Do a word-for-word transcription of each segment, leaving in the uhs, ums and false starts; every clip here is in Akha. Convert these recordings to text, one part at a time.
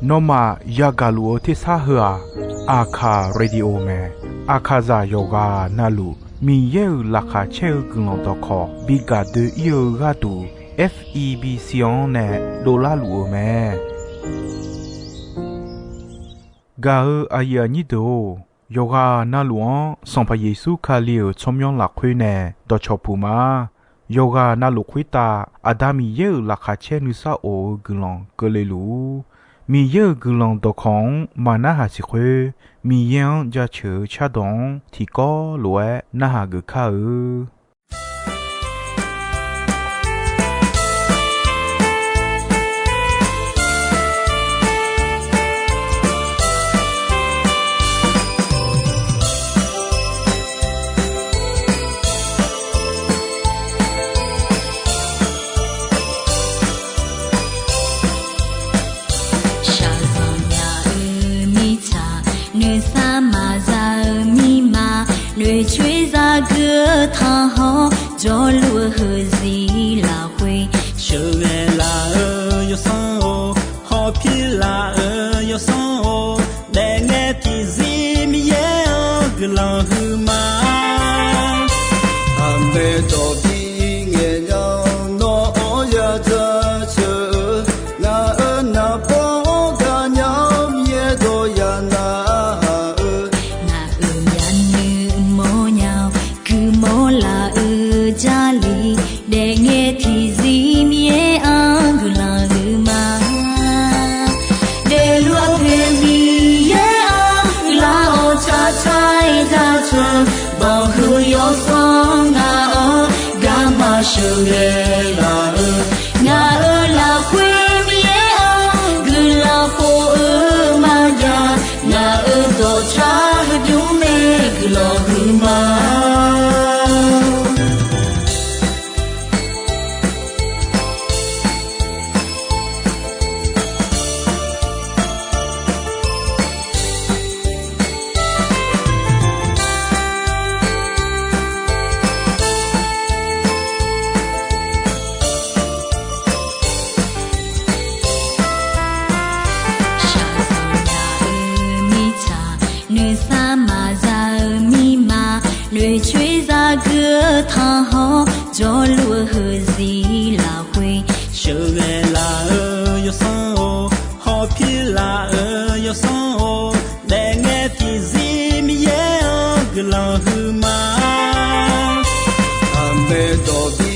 Nawmaf yagaq luf-eu tersar heu-aq, Aqkaq Radio mae. Aqkaqzaq yawqghaq navluf Miqyaer-euq laqkhaq caer-eu guiqlanq dawqkawq bi gaq doe-ir-eu gharduq, F E B C-anr nae dovlar luf-eu mae. Gaq-eu aqyuif aqnyir deuq-or, yawqghaq navluf-anr Sanqpaq Yeqsur Kali-euq tsawrmyanr lafkhoer nae dawqcawq puq ma. Yawqghaq navluf khoertav Aqda Miqyaer-euq laqkhaq caer nuisar of-eu guiqlanq keuvle luf-ur. Miqyaer-euq guiqlanq dawqkawq-anr maqnarhaq siq khoer, Miqyaer-anr jaceuq-eu cardawq-anr tiqkawv lof-aer narhaq geuf kar-eu. Shaqzanq nya-eu mirtsaq, noeqsar maqza-eu mirma, noeqcoer zagui-eu tanqhawr, jawrluf-eu heuzir lafkhoer, sheuqghae laf-eu yawsanr-or, hawpir laf-eu yawsanr-or, daefngae tiqzir Miqyaer-anr guiqlanq huiqma. Aqmaeq dawq bi ngaeq nya-awr nawr-anr ya jaceuq-eu, ngaq-euq naqbawr-anr gaqnya-awr Miqyaer dawq ya narhaq-eu, ngaq-euq myavnuiv mawrnya-awr guiqmawr laf-eu Jarlif, daefngae tiqzir Miqyaer-anr guiqlanq huiqma. Daefluf-eu poeq Miqyaer-anr guiqlanq-awr tsaqtsaq-aer jaceuq, banqhuiq yawsanr ngaq-anr garma sheuqghae laf-eu, ngaq-euq lafkhoer Miqyaer-anr guiqlanq khof-eu maqjav, ngaq-euq dawqtsaq heudmr nae guiqlanq huiqma. Shaqzanq nya-eu mirtsaq, noeqsar maqza-eu mirma, noeqcoer zagui-eu tanqhawr, jawrluf-eu heuzir lafkhoer, sheuqghae laf-eu yawsanr-or, hawpir laf-eu yawsanr-or, daefngae tiqzir Miqyaer-anr guiqlanq huiqma. Aqmaeq dawq bi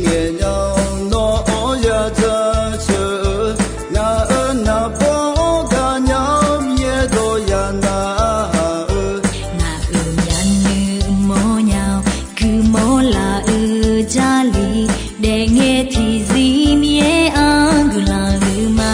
ngaeq nya-awr nawr-anr ya jaceuq-eu, ngaq-euq naqbawr-anr gaqnya-awr Miqyaer dawq ya narhaq-eu, ngaq-euq myavnuiv mawrnya-awr guiqmawr laf-eu Jarlif, daefngae tiqzir Miqyaer-anr guiqlanq huiqma.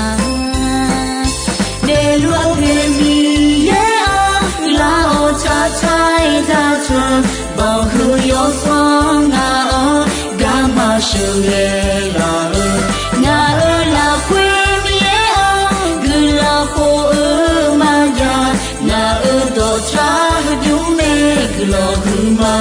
Daefluf-eu poeq Miqyaer-anr guiqlanq-awr tsaqtsaq-aer jaceuq, banqhuiq yawsanr ngaq-anr garma sheuqghae laf-eu, ngaq-euq lafkhoer Miqyaer-anr guiqlanq khof-eu maqjav, ngaq-euq dawqtsaq heudmr nae guiqlanq huiqma.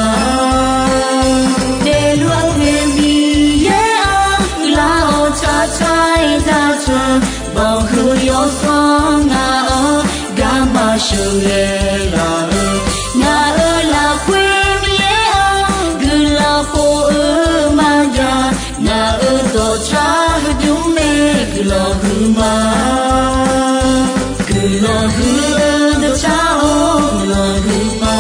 Daefluf-eu poeq Miqyaer-anr guiqlanq-awr tsaqtsaq-aer jaceuq, banqhuiq yawsanr ngaq-anr garma sheuqghae laf-eu, ngaq-euq lafkhoer Miqyaer-anr guiqlanq khof-eu maqjav, ngaq-euq dawqtsaq heudmr nae guiqlanq huiqma. Guiqlanq huiq-eu dawqtsaq-or, guiqlanq huiqma.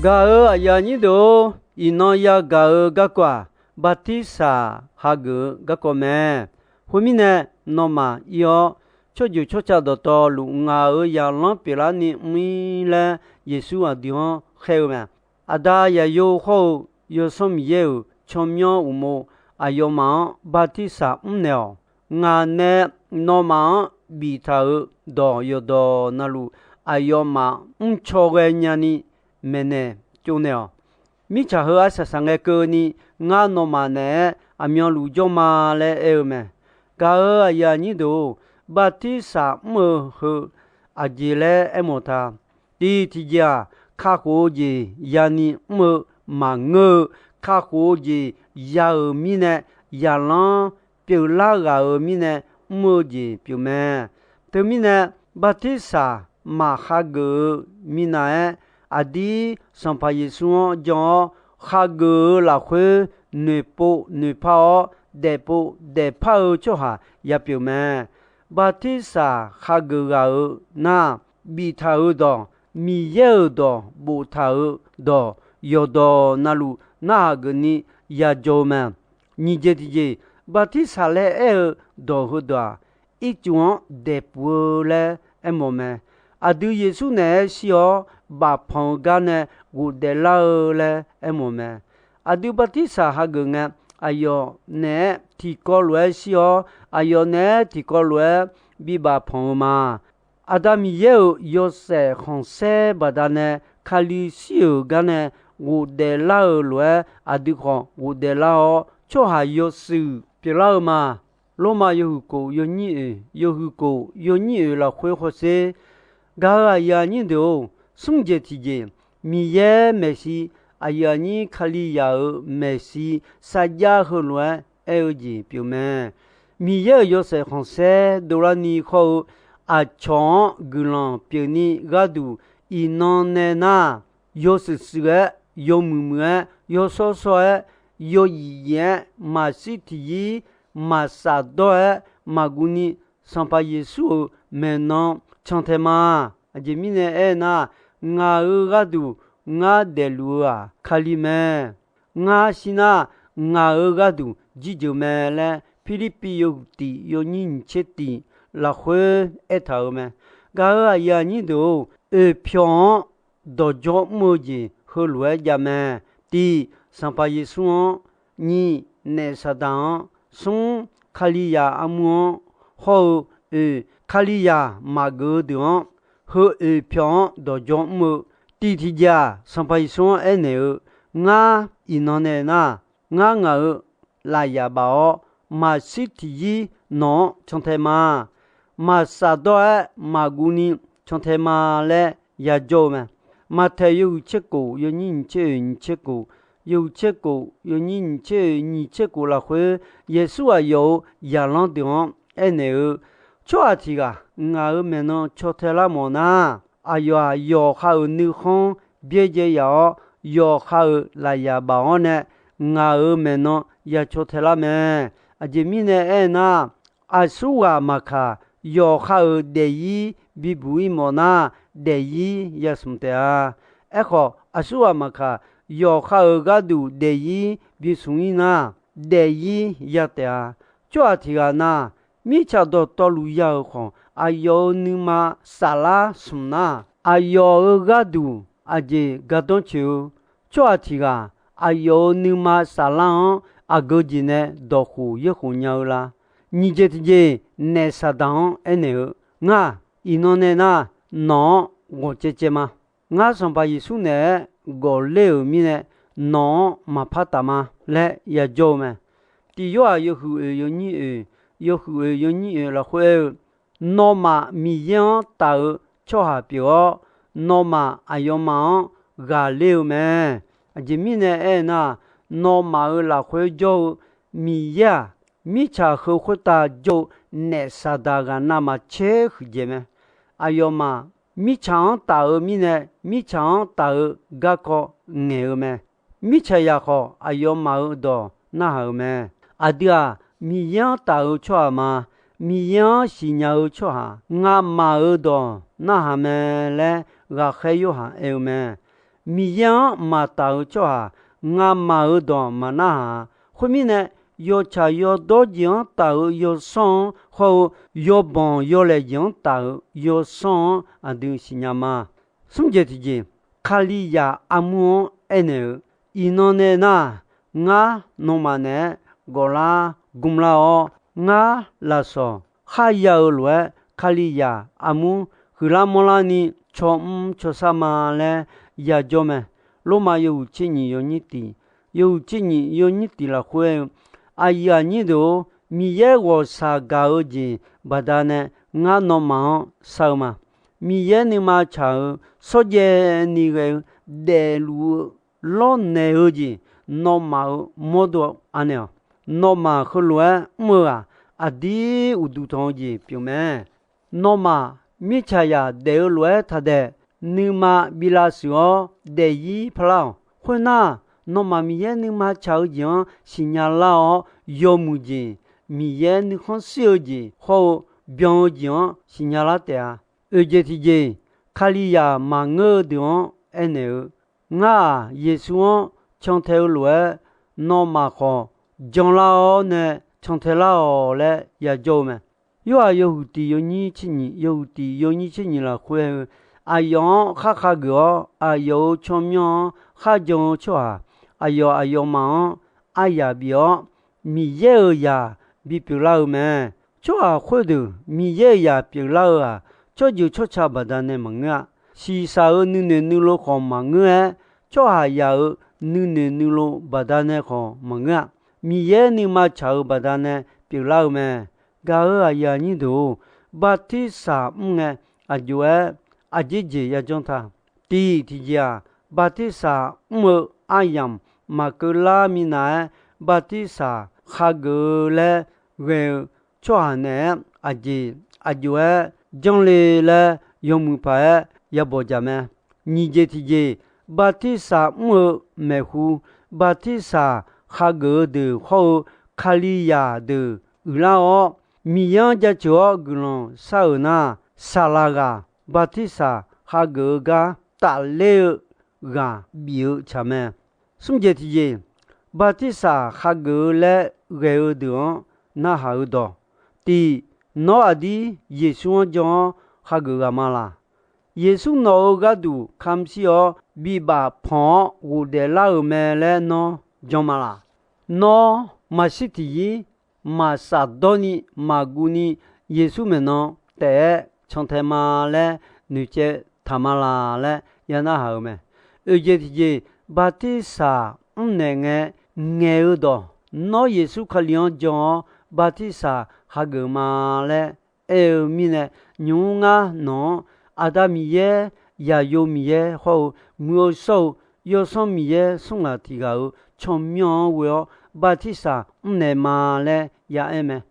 Gaq-euq aqyuif aqnyir deuq-or, iqnan yagaq-eu garkawv-aq, bartirsaq hageuf-eu garkawv mae. Khoermirnae, nawmaf ir-awr, tsawrjeuq tsawrca dawqtawvluf ngaq-euq zaqlanr pyeuflarni mr-ir laer Yeqsur aqdui-anr khaer-eu mae. Aqda Zaqyo hawr-eu Yawsanr Miqyaer-euq tsawrmyanr uqmov aqyawfmaf-anr bartirsaq mrnaeq-awq. ngaq nae nawmaf-anr biftaq-euq dawq yawqdawq navluf, aqyawfmaf mrcaw ghae nyani maeqnaeq tsovnaeq-awq. Mirtsaq heu arsaq saqngae keuvni, ngar nawmaf naeq-aer aqmyanluf jawr ma laer aer-eu mae. Gaq-euq aqyuif aqnyir deuq-or, bartirsaq mr-eu heu aqjeq laer aermawf ta. Tiq tiqjeq-aq, kakhof-eu jeq yani mr-eu maqngeur-eu, kakhof-eu jeq ya-euq mirnae, yaqlanr pyeuflar ghaq-euq mirnae mr-eu jeq pyeufmae. Teumirnae, bartirsaq maqkhageuf-eu minav-aer, aqdir Sanqpaq Yeqsur-anr jan-awr, khageuf-eu lafkhoer noeqpov noeqpar-awr, daefpov daefpar-eu tsawrhaq yapyeuf mae. Bartirsaq khageuf ghaq-euq nar, biftaq-euq dawq, Miqyaer-euq dawq boftaq-euq dawq yawqdawq navluf narhaq geufni yajawr-eu mae. Nyiq jeq tiqjeq, bartirsaq laer aer-eu dawq heudawq-aq, ircuf-anr daeqpuf-eu laer aermawf mae. Aqdui Yeqsur naeq-aer shir-awr bafpanq-eu gar nae ghofdaef lar-eu laer aermawf mae. Aqdui bartirsaq hageuf ngae, aqyawf naeq-aer tiqkawv lof-aer shir-awr, aqyawf naeq-aer tiqkawv lof-aer bi bafpanq-eu ma. Aqda Miqyaer-euq yawshaef khanqsaer baqdanae Kali shir-euq gar nae ghofdaef lar-euq lof-aer, aqdui khawf ghofdaef lar-awr, tsawrhaq yawshuif pyeuflar-eu ma. Lormav yawhuiq kof yawnyir oeq, yawhuiq kof yawnyir oeq lafkhoer hawsher. Gaq-euq aqyuif aqnyir deuq-or, smr jeq tiqjeq, Miqyaer maeqshi, aqyuif aqnyir Kalizaq-euq maeqshi sarjax heulof-aer aer-eu jeq pyeufmae. Miqyaer-euq yawshaef khanqsaer dovlarni khawr-eu, aqcawq-anr guiqlanq pyeufni gharduq, iqnan nae nar, yawshuif shuif-aer, yawmuiq muiq-aer, yawshawr shawr-aer, yawyif yif-aer, maqshir tiqyir maqsaf dawr-aer maqguv ni, Sanqpaq Yeqsur-euq maeqnan cantae ma. Aqjeq mirnae aernar, ngaq-euq gharduq ngar daefluf-eu-aq Kali mae. Ngar shir nar, ngaq-euq gharduq jirjeuq mae laer, Pirlirpiv yawhuiq tiq yawnyir nyiq tser tiq lafkhoer aertaq-euq mae. Gaq-euq aqyuif aqnyir deuq-or, oeqpyawq-anr dawqdzawr mr-eu jeq heulof-aer jav mae. Tiq, Sanqpaq Yeqsur-anr, nyiq, naef Saqdaq-anr, smr, Kalizaq armur-anr, hawr-eu, oeq, Kalizaq maqgeuf-eu deuq-anr, heu oeqpyawq-anr dawqdzawr mr-eu, tiq tiqjeq-aq, Sanqpaq Yeqsur-anr aernaeq-eu, ngar iqnan nae nar, ngar ngaq-euq lafyaq baf-awr, maqshir tiqyir nawq-anr cantae ma. Maqsaf dawr-aer maqguv ni cantae ma laer yajawr-eu mae. Maqtaeq yawhuiq tser kof yawnyir nyiq tser oeq nyiq tser kof, yawhuiq tser kof yawnyir nyiq tser oeq nyiq tser kof lafkhoer, Yeqsur aqyawf-euq zaqlanr deuq-anr aernaeq-eu, tsawrhaq tiq ghaq ngaq-euq maeqnan caw tae lar mawf nar, aqyawf-aq yawqha-euq nuikhanr byaerdzae yaf-awr, yawqha-euq lafyaq baf-awr nae ngaq-euq maeqnan ya caw tae lar mae. Aqjeq mirnae aernar, aqsurghaq maqkaq, yawqha-euq daefzir bibuq-ir mawf nar, daefzir yasmq taef-a. Aerkhawf, aqsurghaq maqkaq, yawqha-euq gharduq daefzir bismq-ir nar, daefzir ya taef-a. Tsawrhaq tiq ghaq nar, mirtsaq dawqtawvluf ya-euq khawf, aqyawf-euq nuima saflar smq nar, aqyawf-euq gharduq aqjeq gardanr coeq-eu, tsawrhaq tiq ghaq aqyawf-euq nuima saflar-anr aqgeu jeq nae dawqkhof yaerkhof nya-eu la? Nyiq jeq tiqjeq, naef Saqdaq-anr aernaeq-eu, ngar, iqnan nae nar, nawq-anr ghawq caev caev ma. Ngar Sanqpaq Yeqsur naeq-aer gawq ler-euq mirnae, nawq-anr maqpar taf ma laer yajawr-eu mae. Tiq Yorhaq yawhuiq oeq yawnyir oeq, yawhuiq oeq yawnyir oeq lafkhoer aer-eu, nawmaf Miqyaer-anr taf-eu tsawrhaq pyeuf-awr, nawmaf aqyawfmaf-anr ghaqler-eu mae. Aqjeq mirnae aernar, nawmaf-euq lafkhoer jawr-eu Miqyaer-aq, mirtsaq heu khoertav jawr-eu naef Saqdaq ghaq navmaqtser huiqdzaeq mae. Aqyawfmaf mirtsaq-anr taf-eu mirnae, mirtsaq-anr taf-eu garkawv ngaeq-eu mae. Mirtsaq yaq khawf, aqyawfmaf-euq dawq narhaq-euq mae. Aqdui-aq, Miqyaer-anr taf-eu tsawrhaq ma. Miqyaer-anr siqnya-eu tsawrhaq ngamaf-euq dawq narhaq mae laer, ghaqkhaer Yorhaq aer-eu mae. Miqyaer-anr maqtaf-eu tsawrhaq ngamaf-euq dawq maqnarhaq-a. Khoermirnae, yawtsaq yawdawr jeq-anr taf-euq yawsanr-anr hawr-eu, yawbanq yawlaeq jeq-anr taf-euq yawsanr-anr aqdui siqnya ma. Smr jeq tiqjeq, Kalizaq armur-anr aernaeq-eu, iqnan nae nar, ngar nawmaf naeq-aer gawflar gmlar-awr, Ngar lafsawq kharya-eu lof-aer, Kalizaq armur huiqlar manrlar ni cawmr cawsar ma laer yajawr mae. Lormav yawhuiq tser nyiq yawnyir tiq, yawhuiq tser nyiq yawnyir tiq lafkhoer-eu, aqyuif aqnyir deuq-or, Miqyaer ghawqshaq gaq-eu jeq baqdanae ngar nawmaf-anr shar-eu ma. Miqyaer nuima tsaq-euq shawrjaev ni ghae-eu daefluf-eu lawrnaeq-eu jeq nawmaf-euq mawrdo anaeq-awq. Nawmaf heulof-aer mr-eu-aq, aqdir uqduq tanq-eu jeq pyeuf mae. Nawmaf mirtsaqzaq daef-eu lof-aer taqdaef, nuima bi lavshuif-awr daefzir parlar-awq. Khoernar, nawmaf Miqyaer nuima tsaq-eu jeq-anr siqnya lar-awr, yawmuiq jeq, Miqyaer nuikhanr shir-eu jeq hawr-eu byan-eu jeq-anr siqnya lar taef-a. Oeqjeq tiqjeq, Kalizaq maqngeur-eu deuq-anr aernaeq-eu, Ngar-aq, Yeqsur-anr cantae-eu lof-aer, nawmaf khawf janlar-awr nae cantae lar-awq laer yajawr-eu mae. Yorhaq yawhuiq tiq yawnyir tser nyiq, yawhuiq tiq yawnyir tser nyiq lafkhoer-eu, aqyawf-anr khar khageuf-awr, aqyawf-euq tsawrmyanr-anr kharjan-eu tsawrhaq, aqyawf aqyawfmaf-anr aryaq bif-awr, Miqyaer-euq zaq bipyeuf lar-eu mae. Tsawrhaq khoerdeuq Miqyaer-euq zaq pyeuflar-eu-aq, tsawrjeuq tsawrca baqdanae maqngeur-a. Shiqshaq-euq nuinoeq nuilov khawf maqngeur-aer, tsawrhaqzaq-euq nuinoeq nuilov baqdanae khawf maqngeur-a. Miqyaer nuima tsaq-euq baqdanae pyeuflar-eu mae. Gaq-euq aqyuif aqnyir deuq-or, bartirsaq mr ngae, aqjox-aer aqjeq jeq yajanr ta. Tiq tiqjeq-aq, bartirsaq mr-eu aryamq maqkeuv lar minav-aer, bartirsaq khageuf-eu laer ghae-eu tsawrhaq naeq-aer aqjeq aqjox-aer janr le laer yawmuiq paq-aer yabawq jaq mae. Nyiq jeq tiqjeq, bartirsaq mr-eu maeqhu, bartirsaq khageuf-eu deuq hawr-eu Kalizaq deuq uiqlar-awr, Miqyaer-anr jaceuq-awr guiqlanq shar-euq nar, saqlaq ghaq bartirsaq khageuf-eu gar tafler-eu ghaq bif-eu tsaq mae. Smr jeq tiqjeq, bartirsaq khageuf-eu laer ghae-eu deuq-anr narhaq-eu dawq. Tiq, nawr aqdir Yeqsur-anr jan-awr khageuf ghaq ma laq? Yeqsur nawq-euq gharduq kamq shir-awr bibaf panq-awr ghofdaef lar-euq mae laer nawr jan ma laq? Nawr maqshir tiqzir maqsaf dawrni maqguv ni Yeqsur maeqnan taef-aer cantae ma laer noeqcaev taq ma laq laer ya narhaq-euq mae. Oeqjeq tiqjeq, bartirsaq mrnaeq ngae ngaeq-eu dawq, nawr Yeqsur Kali-anr jan-awr bartirsaq khageuf ma laer aer-eu mirnae, nymq-mr ngar nawq-anr Aqda Miqyaer, Zaqyo Miqyaer hawr-eu Muiq-eu shawr-eu Yawsanr Miqyaer smr ghaq tiq ghaq-euq tsawrmyanr-anr ghoe-awr bartirsaq mrnaeq ma laer ya aer mae.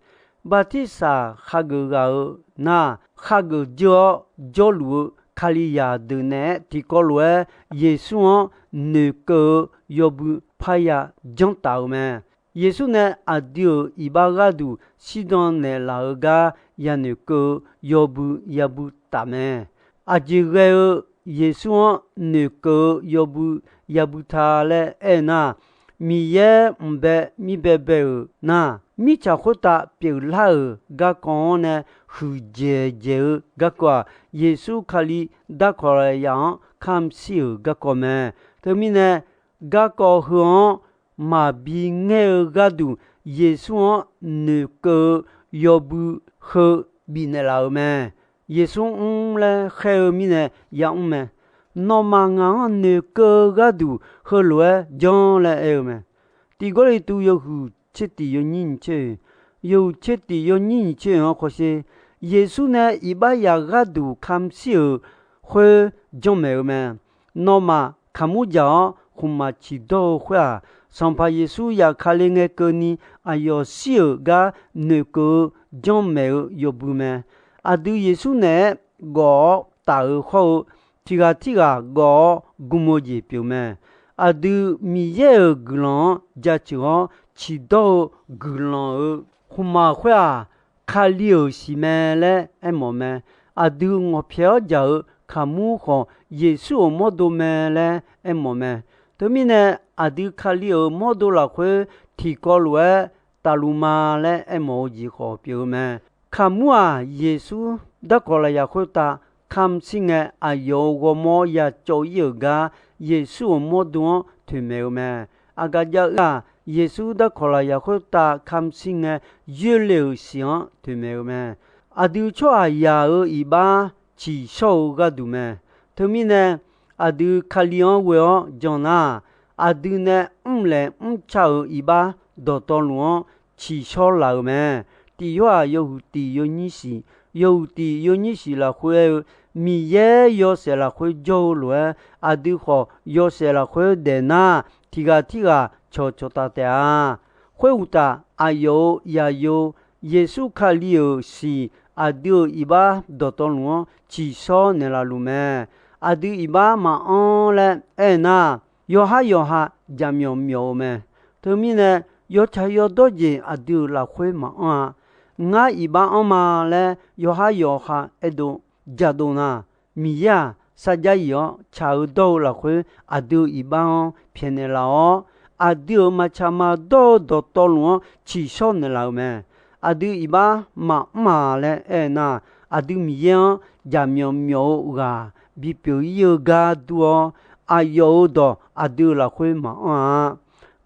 Bartirsaq khageuf ghaq-euq nar, khageuf dzeur-awr jawrluf-eu Kalizaq deuq naeq-aer tiqkawv lof-aer Yeqsur-anr noeqkeuv-eu yawbui parya janr taf-euq mae. Yeqsur nae aqdui-euq iqbax gharduq shirdan naeqlaf-eu gar yanoeq keuv-eu yawbui yabui taf mae. Aqjeq ghae-eu Yeqsur-anr noeqkeuv-eu yawbui yabui ta laer aer-eu nar, Miqyaer mqbae mirbae bae-euq nar, mirtsaq khoertav pyeuflar-euq garkawv-anr nae huiqdzaeq dzaeq-eu garkawv-aq, Yeqsur Kali darkawq lafyaq-anr kamq shir-euq garkawv mae. Teumirnae, garkawv heu-anr maqbi ngaer-eu gharduq, Yeqsur-anr noeqkeuv-eu yawbui heu bifnaeq laf-euq mae. Yeqsur mr laer khaer-eu mirnae yamr mae. Nawmaf ngaq-anr noeqkeuv-eu gharduq heulof-aer janr laer aer-eu mae. Tiq Gawrliqtu yawhuiq tser tiq yawnyir nyiq tser-oe, yawhuiq tser tiq yawnyir nyiq tser-oe-anr khawsher, Yeqsur nae iqbax yaq gharduq kamq shir-euq khoer janrmaeq-eu mae. Nawmaf kaqmur dzaq-awr khmqmaq ciqdawr-eu khoer-aq, Sanqpaq Yeqsur zafkale ngae keuvni aqyawf shir-euq gar noeqkeuv-eu janrmaeq-eu yawbui mae. Aqdui Yeqsur naeq-aer gawf-awr taf-euq hawr-eu, tiq ghaq tirghaq gawf-awr gm-eu jeq pyeuf mae. Aqdui Miqyaer-euq guiqlanq-anr jaceuq-awr ciqdawr-eu guiqlanq-euq khmqmaq khoer-aq, Kali-euq siq mae laer aermawf mae. Aqdui ngawqpyaeq-awr jaq-eu kaqmur khawf, Yeqsur-euq mawrdo mae laer aermawf mae. Teumirnae, aqdui Kali-euq mawrdo lafkhoer tiqkawv lof-aer tafluf ma laer aermawf-eu jeq khawf pyeuf-eu mae. Kaqmur-aq, Yeqsur darkawq lafyaq khoertav kamq shir ngae, aqyawf-euq ghawrmawr yacawv ir-euq gar Yeqsur-euq mawrdo-anr toeqmaeq-eu mae. Aqgaf jav-eu-aq, Yeqsur darkawq lafyaq khoertav kamq shir ngae yoerle-euq siq-anr toeqmaeq-eu mae. Aqdui tsawrhaqzaq-euq iqbax ciqshawr-eu gharduq mae. Teumirnae, aqdui Kali-anr ghoe-awr jan nar, aqdui nae mrlaeq mrca-euq iqbax dawqtawvluf-anr ciqshawr laf-euq mae. Tiq Yorhaq yawhuiq tiq yawnyir shiq, yawhuiq tiq yawnyir shiq lafkhoer aer-eu, Miqyaer yawshaef lafkhoer jawr-eu lof-aer, aqdui khawf yawshaef lafkhoer daef nar, tiq ghaq tirghaq cawqcawq tav taef-a. Khoeruqtaf, aqyawf-euq yaqyo, Yeqsur Kali-euq siq aqdui-euq iqbax dawqtawvluf-anr ciqshawr naeqlaf luf mae. Aqdui iqbax maqanr laer aer nar, yawqhar yawqha jaqmyawf myawf-eu mae. Teumirnae, yawtsaq yawdawr jeq aqdui-euq lafkhoer maqanr-a. Ngar iqbax anrma laer yawqhar yawqha aerdov jadov nar, Miqyaer-aq, sarjax yif-awr tsaq-eu dawr-eu lafkhoer aqdui-euq iqbax-anr pyaeqnaeq laf-awr, aqdui-euq maqtsaq maqdawr-eu dawqtawvluf-anr ciqshawr naeqlaf-euq mae. Aqdui iqbax maqmr-aq laer aer nar, aqdui Miqyaer-anr jaqmyawf myawf-eu ghaq bipyeuf ir-eu gar dur-awr, aqyawf-euq dawq aqdui-euq lafkhoer maqanr-a.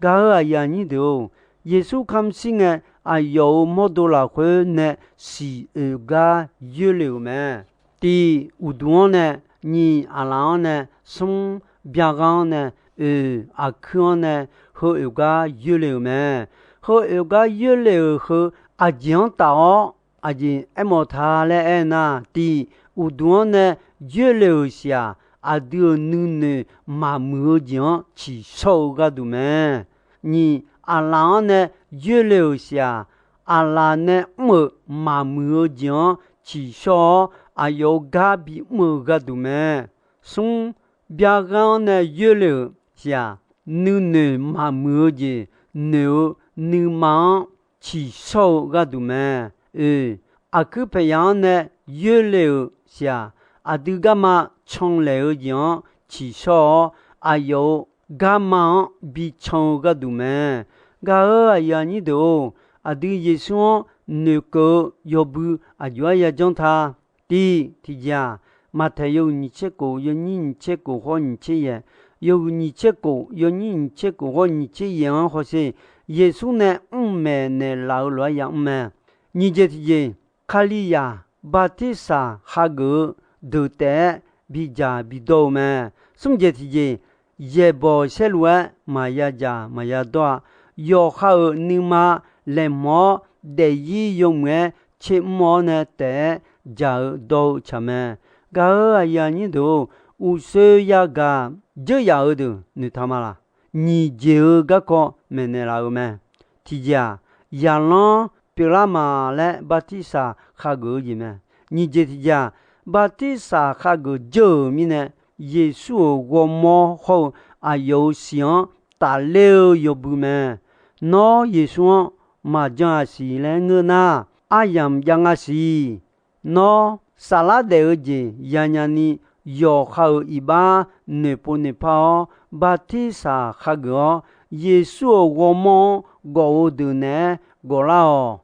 Gaq-euq aqyuif aqnyir deuq-or, Yeqsur kamq shir ngae, aqyawf-euq mawrdo lafkhoer nae siq oeq gar yoerle-euq mae. Tiq, uqduq-anr nae, nyiq, aqlaf-anr nae, smr, byagha-anr nae, oeq, aqkuir-anr nae, heu oeq gar yoerle-euq mae. Heu oeq gar yoerle-euq heu aqjeq-anr taf-awr aqjeq aermawf ta laer aernar, tiq, uqduq-anr nae yoerle-euq siq-aq, aqdui-euq nuinoeq maqmuiq-eu jeq-anr ciqshawr-eu gharduq mae. Nyiq, aqlaf-anr nae yoerle-euq siq-aq, aqlaf nae mr-euq maqmuiq-eu jeq-anr ciqshawr-awr, aqyawf-euq gar bimr-eu gharduq mae. Smr, byagha-anr nae yoerle-euq siq-aq, nuinoeq maqmuiq-eu jeq noeq-eu nuima-anr ciqshawr-eu gharduq mae. Oeq, aqkuir paeqyaq-anr nae yoerle-euq siq-aq, aqdui garma canlaeq-eu jeq-anr ciqshawr-awr, aqyawf-euq garma-anr bican-eu gharduq mae. Gaq-euq aqyuif aqnyir deuq-or, aqdui Yeqsur-anr noeqkeuv-eu yawbui aqjox-aer yajanr ta. Tiq, tiqjeq-aq, Maqtaeq yawhuiq nyiq tser kof, yawnyir nyiq tser kof hawr nyiq tser yaeq, yawhuiq nyiq tser kof, yawnyir nyiq tser kof hawr nyiq tser yaeq-anr hawsher, Yeqsur nae mrmaeq naeqlaf-eu lof-aer yamr mae. Nyiq jeq tiqjeq, Kalizaq bartirsaq hageuf-eu deuq taef-aer bidzaq bidawr-eu mae. Smr jeq tiqjeq, yaeqbawq saerlu-aer maqya dzaq maqya dawr-a. Yawqha-euq nuima laeqhmq-awr daefzir yawmuiq-aer tsermr-awr nae taef-aer dzaq-eu dawr-eu tsaq mae. Gaq-euq aqyuif aqnyir deuq-or, uqshoe yagaq dzeur yaf-eu deuq noeqtaq ma laq? Nyiq jeq-eu garkawv maeqnaeq laf-eu mae. Tiqjeq-aq, zaqlanr pyeuflar ma laer bartirsaq hageuf-eu jeq mae. Nyiq jeq tiqjeq-aq, bartirsaq hageuf dzeur-euq mirnae, Yeqsur-euq ghawrmawr hawr-eu aqyawf-euq siq-anr tafler-eu yawbui mae. Nawr Yeqsur-anr maqjan-aq siq laer ngeur nar, aryamq jav nga siq. Nawr saflar daef-eu jeq yanya ni yawqha-euq iqbax noeqpov noeqpar-awr, bartirsaq hageuf-awr, Yeqsur-euq ghawrmawr-anr gawf-eu deuq naeq-aer gawflar-awq.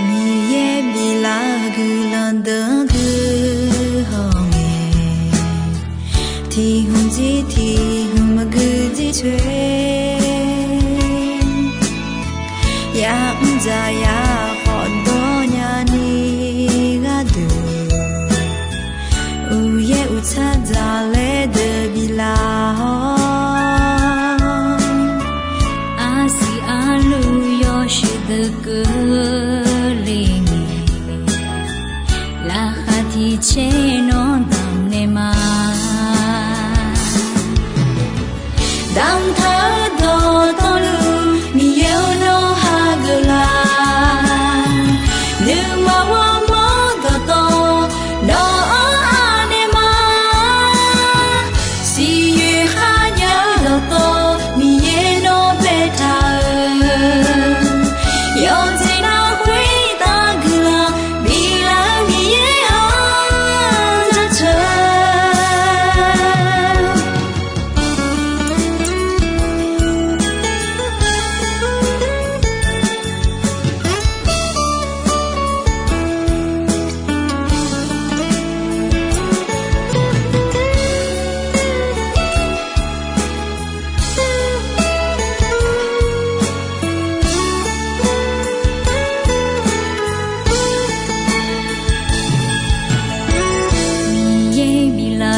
Miqyaer biflar-eu guiqlanq deuq-anr guihaw ngae, tiq hmq jir tiq hmq maqgui jir coer, ya'mr dzaq ya khawf dawrnya ni gharduq, uqyaer uqtsar dzaqlaer deuq biflaf-awr, arsiq arluv yawshuif deuq keuvle ngae, laqkhaq tiq caer nawr damq naeq ma. Damqtaq-eu dawqtawvluf Miqyaer-or nawr hageuf laf.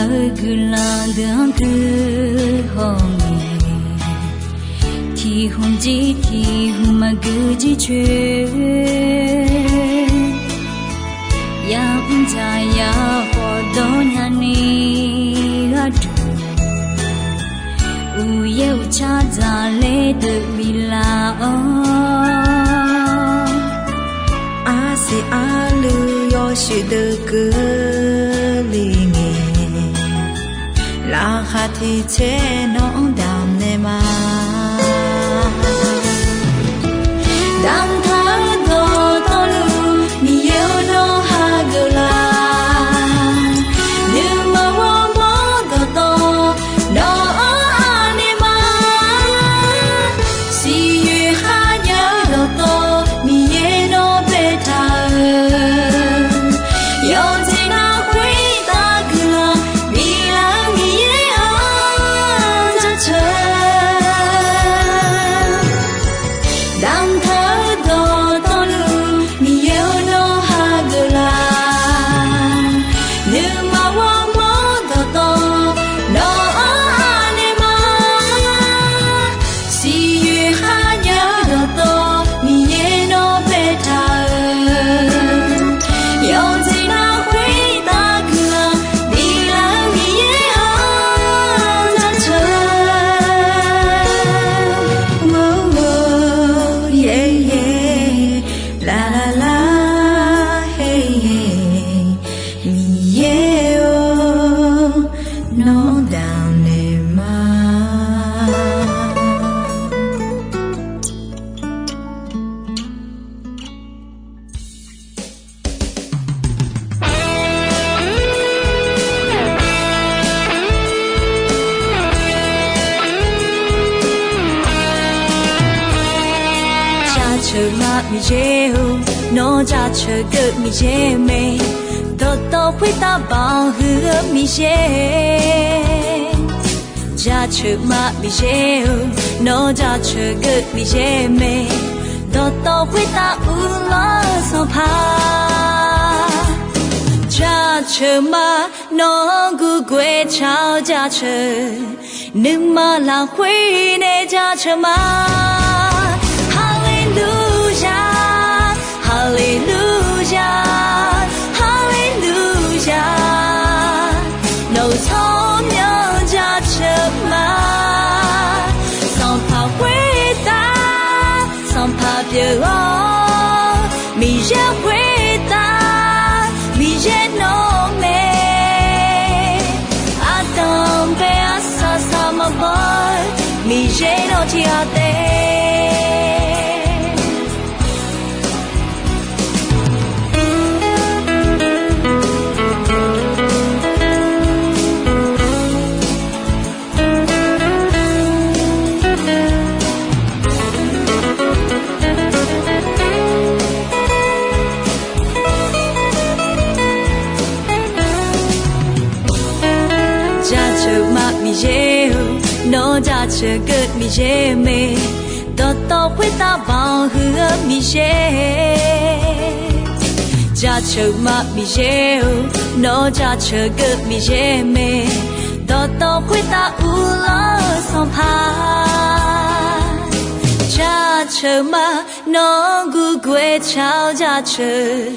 Guiqlanq deuq-anr gui hawngae, tiq hmq jir tiq hmq maqgui jircoer, ya'mr dzaq ya khawf dawr nyani gharduq, uqyaer uqcar dzaqler deuq biflaf-awr, arsiq arluiv yawshuif deuq keuvle ngae, laqkhaq tiq tser nawq-anr damq naeq ma. Damqtaq-eu dawqtawvluf Miqyaer-or, nawr hageuf laf. Nuima ghawrmawr dawqtawv nawq-anr anaeq ma. Siqyoeq kharjav-eu dawqtawv Miqyaer nawr baetaq-euq, yawqjeq nar khoertav guiqlanq biflaf-eu Miqyaer-anr jaceuq. Damqtaq-eu dawqtawvluf Miqyaer-or, nawr hageuf laf. Nuima ghawrmawr dawqtawv nawq-anr anaeq ma. Siqyoeq kharjav-eu dawqtawv Miqyaer nawr baetaq-euq, yawqjeq nar khoertav guiqlanq biflaf-eu Miqyaer-anr jaceuq. Lar lar lar, Miqyaer-or, nawr damq naeq ma. Jaceuq ma Miqyaer-or, nawr jaceuq geuv Miqyaer mae, dawqtawv khoertav baoq huiq-eu Miqyaer. Jaceuq ma Miqyaer-or, nawr jaceuq geuv Miqyaer mae, dawqtawv khoertav uvlanr-eu Sanqpaq. Jaceuq ma, nawq-anr gurgoer taq-awr jaceuq, nuima lafkhoer nae jaceuq ma. Haleluya, haleluya, haleluya, nawq-euq tsawrmyanr jaceuq ma. Sanqpaq khoertav Sanqpaq pyeuf-awr, Miqyaer khoertav, Miqyaer nawr mae. Ardanq bae arsaq saq maqbaw-eu, Miqyaer nawr tiq ghaq taef. Jaceuq ma Miqyaer-or, nawr jaceuq geuv Miqyaer mae, dawqtawv khoertav baoq huiq-eu Miqyaer. Jaceuq ma Miqyaer-or, nawr jaceuq geuv Miqyaer mae, dawqtawv khoertav uvlanr-eu Sanqpaq. Jaceuq ma, nawq-anr gurgoer taq-awr jaceuq,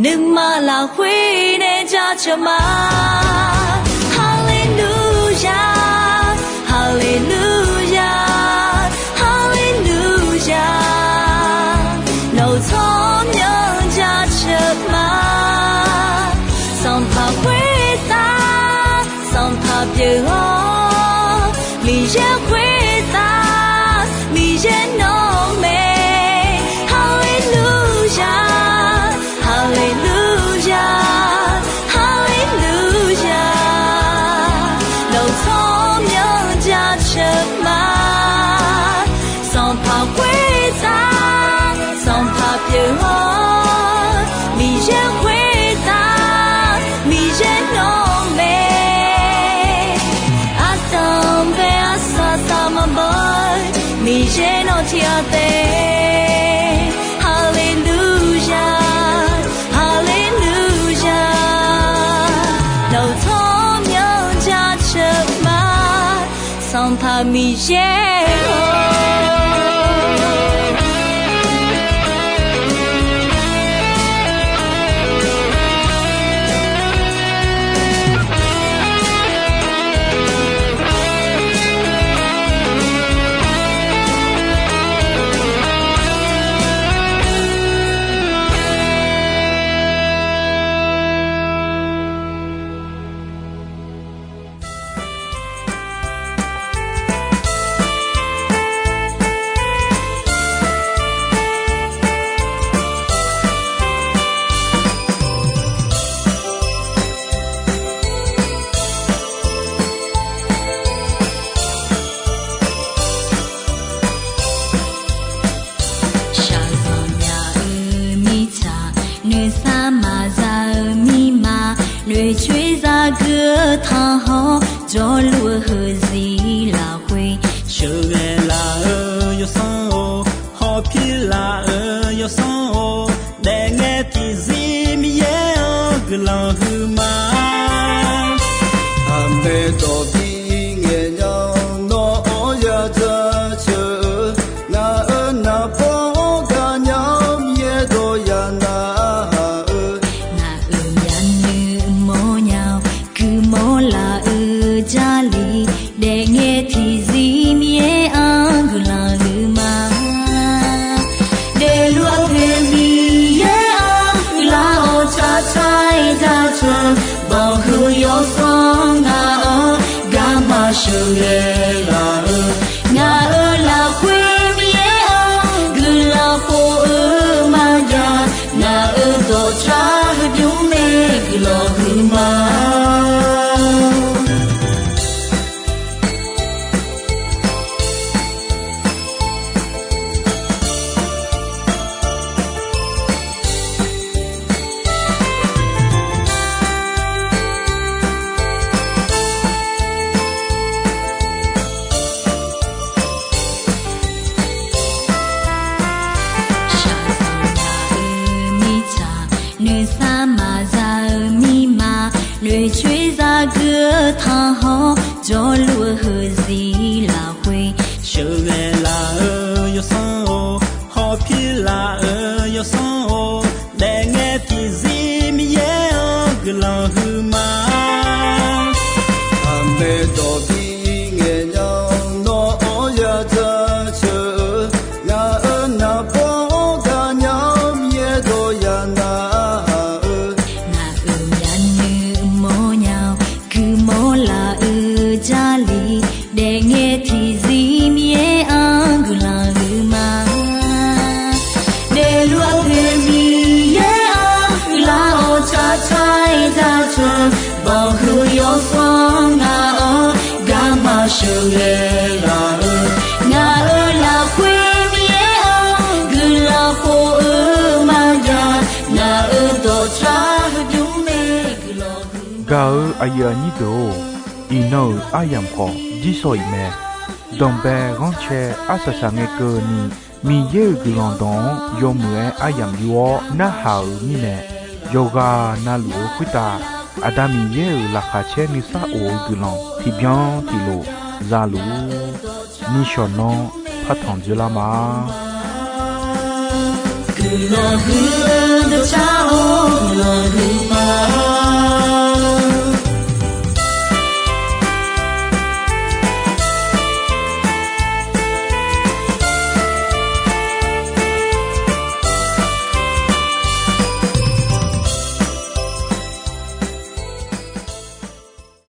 nuima lafkhoer nae jaceuq ma. Haleluya, haleluya, haleluya, nawq-euq tsawrmyanr jaceuq ma. Sanqpaq khoertav Sanqpaq pyeuf-awr, Miqyaer khoertav, Miqyaer nawr mae. Haleluya, haleluya, haleluya, nawq-euq tsawrmyanr jaceuq ma. Sanqpaq khoertav Sanqpaq pyeuf-awr, Miqyaer khoertav, Miqyaer nawr mae. Ardanq bae arsaq saq maqbaw-eu, Miqyaer nawr tiq ghaq taef. Haleluya, haleluya, nawq-euq tsawrmyanr Sanqpaq Miqyaer-or. Shaqzanq myaq-euq mirtsaq, noeqsar maqza-eu mirma, noeqcoer zagui-eu tanqhawr, jawrluf-eu heuzir lafkhoer, sheuqghae laf-euq yawsanr-or, hawpir laf-euq yawsanr-or, daefngae tiqzir Miqyaer-anr guiqlanq huiqma. Aqmaeq dawq bi ngaeq nya-awr, nawr-anr ya jaceuq-eu, ngaq-euq naqbawr-anr gaqnya-awr, Miqyaer dawq ya narhaq-eu, ngaq-euq myavnuiv mawrnya-awr, guiqmawr laf-eu Jarlif, daefngae tiqzir Miqyaer-anr guiqlanq huiqma. Daefluf-eu poeq Miqyaer-anr guiqlanq-awr, tsaqtsaq-aer jaceuq-eu, banqhuiq yawsanr ngaq-anr garma sheuqghae laf-eu, ngaq-euq lafkhoer Miqyaer-anr guiqlanq khof-eu maqjav, ngaq-euq dawqtsav heubymr mae guiqlanq huiqma. Shaqzanq myaq-euq mirtsaq, noeqsar maqza-eu mirma, noeqcoer zagui-eu tanqhawr, jawrluf-eu heuzir lafkhoer, sheuqghae laf-euq yawsanr-or, hawpir laf-euq yawsanr-or, daefngae tiqzir Miqyaer-anr guiqlanq huiqma. Aqmaeq dawq bi ngaeq nya-awr, nawr-anr ya jaceuq-eu, ngaq-euq naqbawr-anr gaqnya-awr, Miqyaer dawq ya narhaq-eu, ngaq-euq myavnuiv mawrnya-awr, guiqmawr laf-eu Jarlif, daefngae tiqzir Miqyaer-anr guiqlanq huiqma. Daefluf-eu poeq Miqyaer-anr guiqlanq-awr, tsaqtsaq-aer jaceuq-eu, banqhuiq yawsanr ngaq-anr garma sheuqghae laf-eu, ngaq-euq lafkhoer Miqyaer-anr guiqlanq khof-eu maqjav, ngaq-euq dawqtsav heubymr mae guiqlanq huiqma. Gaq-eu aqyuif aqnyir deuq-or, iqnan-euq aryamq khawf jirsawq iq mae. Danqbae ghanrcae arsaq saq ngae keuvni, Miqyaer-euq guiqlanq dawq-anr yawmuiq-aer aryamq yur-awr narhaq-euq mirnae, yawqghaq navluf-eu khoertav Aqda Miqyaer-euq laqkhaq caer nuisar of-eu guiqlanq tiqbyan tiqlof za luf-ur. Nishawq nanr partanq dzoerlar ma. Guiqlanq huiq-eu dawqcar-or, guiqlanq huiq